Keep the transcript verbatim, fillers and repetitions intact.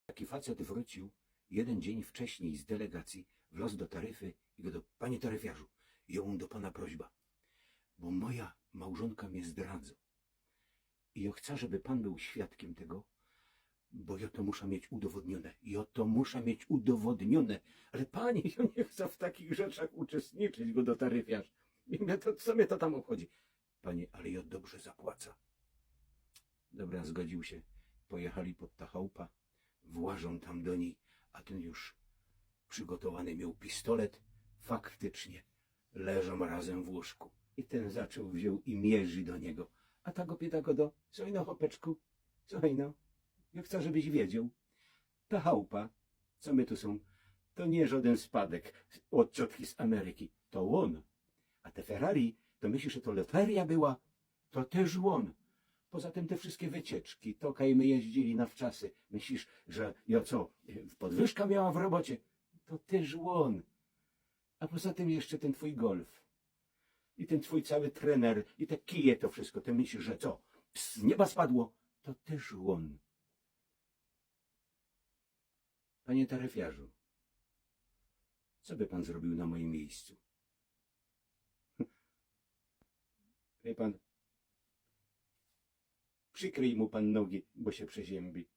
Taki facet wrōciōł jedyn dziyń wcześniyj z delegacyje, wlŏz do taryfy i godo: „Panie taryfiarzu, jŏ mōm do pana prośba, bo moja małżōnka mie zdradza. I jŏ chca, żeby pan bōł świadkiym tego, bo jŏ to musza mieć udowodniōne. Jŏ to musza mieć udowodniōne. Ale panie, jŏ niy chca w takich rzeczach uczestniczyć”, godo taryfiarz. „I mie to, co mie to tam ôbchodzi?” „Panie, ale jŏ dobrze zapłaca”. Dobra, zgodziōł sie. Pojechali pod ta chałpa. Włażōm tam do niyj, a tyn już przigotowany mioł pistolet. Faktycznie leżōm razym w łōżku. I tyn zaczōn wziōn i mierzi do niego. A ta go pyta, godo: „Słuchej no, chopeczku, słuchej no, jŏ chca, żebyś wiedzioł. Ta chałpa, co my tu sōm, to niy żŏdyn spadek ôd ciotki z Ameryki. To ôn. A te Ferrari, to myślisz, że to loteria była? To tyż ôn. Poza tym te wszyjske wycieczki, to kaj my jeździli na wczasy. Myślisz, że jŏ co, podwyżka miała w robocie? To tyż ôn. A poza tym jeszcze tyn twōj golf. I tyn twōj cały trener, i te kije, to wszyjsko. Ty myślisz, że co, z nieba spadło?” To tyż ôn. „Panie taryfiarzu, co by pan zrobił na moim miejscu?” „Wie pan, przikryj mu pan nogi, bo sie przeziębi”.